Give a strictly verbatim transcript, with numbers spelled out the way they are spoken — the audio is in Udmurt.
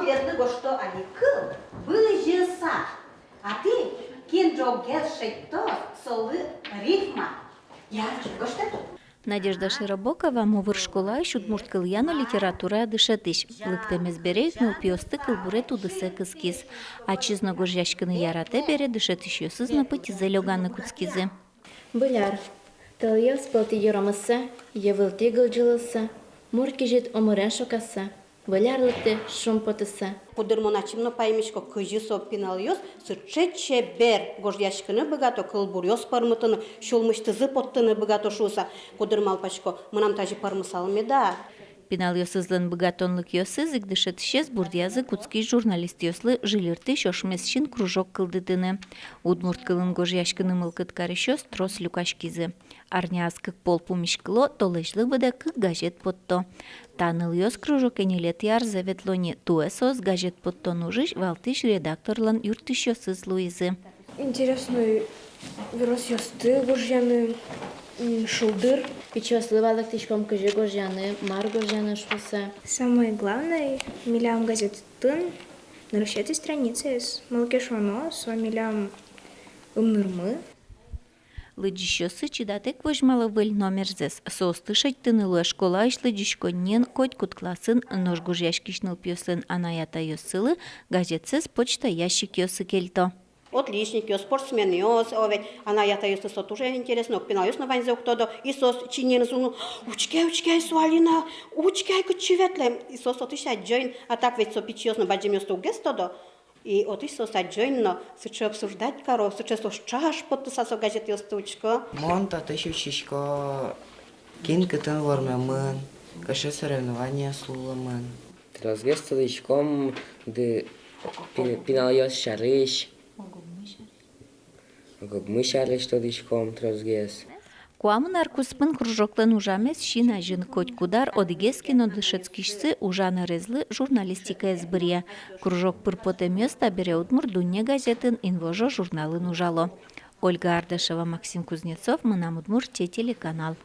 Ветлы гожто али кыл бызьыса. А тӥ, кин ӝоггес шедьтоз, солы рифма. Я, гожтэ. Надежда Широбокова Мувыр школаысь удмурт кылъя но литературая дышетӥсь. Лыктэмез бере ик нылпиосты кылбурет удысэ кыскиз. Ачиз но гожъяськыны яратэ бере, дышетӥсьёсыз но пытьызэ лёганы кутскизы. Выль ар. Тӧлъёс пӧлтӥ йыромыса, йӧ вылтӥ гылӟылыса, мур кизьыт омырен шокаса, выль ар лыктэ шумпотыса. Кудыр мон ачим но паймисько, кызьы со пиналъёс сыӵе чебер гожъяськыны быгато, кылбуръёс пӧрмытыны, сюлмысьтызы поттыны быгато шуыса. Кудыр малпасько, мынам тазьы пӧрмысал меда. Пиналъёсызлэн быгатонлыкъёсыз ик дышетӥсез бурдъязы кутскись журналистъёслы жильыртӥсь ошмес син кружок кылдытыны. Удмурт кылын гожъяськыны мылкыд карисьёс трос люкаськизы. Арняяз кык пол пумиськыло, толэзьлы быдэ кык газет потто. Та нылъёс кружоке ньылетӥ арзэ ветло ни, туэ соос газет поттон ужысь валтӥсь редакторлэн юрттӥсьёсыз луизы. Интересной веросъёсты гожъяны, м, шулдыр. Пичиослы валэктӥськом, кызьы гожъяны, мар гожъяны шуыса. Самое главное, милям газетын нырысетӥ страницаез, малы ке шуоно, со милям ымнырмы. Лыдӟисьёссы чидатэк возьмало выль номерзэс. Соосты шедьтыны луэ школаысь лыдӟиськонниын, котькуд классын. Нош гожъяськись нылпиослэн анай-атайёссылы газетсэс почта ящикъёсы кельто. Отличникъёс, спортсменъёс, о, ведь анай-атайёслы со туж интересно, пиналъёс но ваньзэ уг тодо, и соос чиньыенызы но: «Учке, учке, со Алина, учке ай, кытчы ветлэм». И соос отысь адӟо ини, а так ведь со пичиос но бадӟымъёсты уг гес тодо. И отысь соос адӟо ини но сыӵе обсуждать каро, сыӵе соос ӵаш поттыса со газетъёсты учко. Мон татысь учкисько, кин кытын вормемын, кыӵе соревнованиос луэмын. Тросгес тодӥськом ды пи-, пиналъёс сярысь. Ог-огмы сярысь тодӥськом тросгес. Куамын ар куспын кружоклэн ужамез син азьын. Котькуд ар одӥгез ке но дышетскисьсы ужан ӧрезлы журналистикаез быръе. Кружок пыр потэмъёс табере «Удмурт дунне» газетын, «Инвожо» журналын ужало. Ольга Ардашева, Максим Кузнецов, «Мынам Удмуртие» телеканал.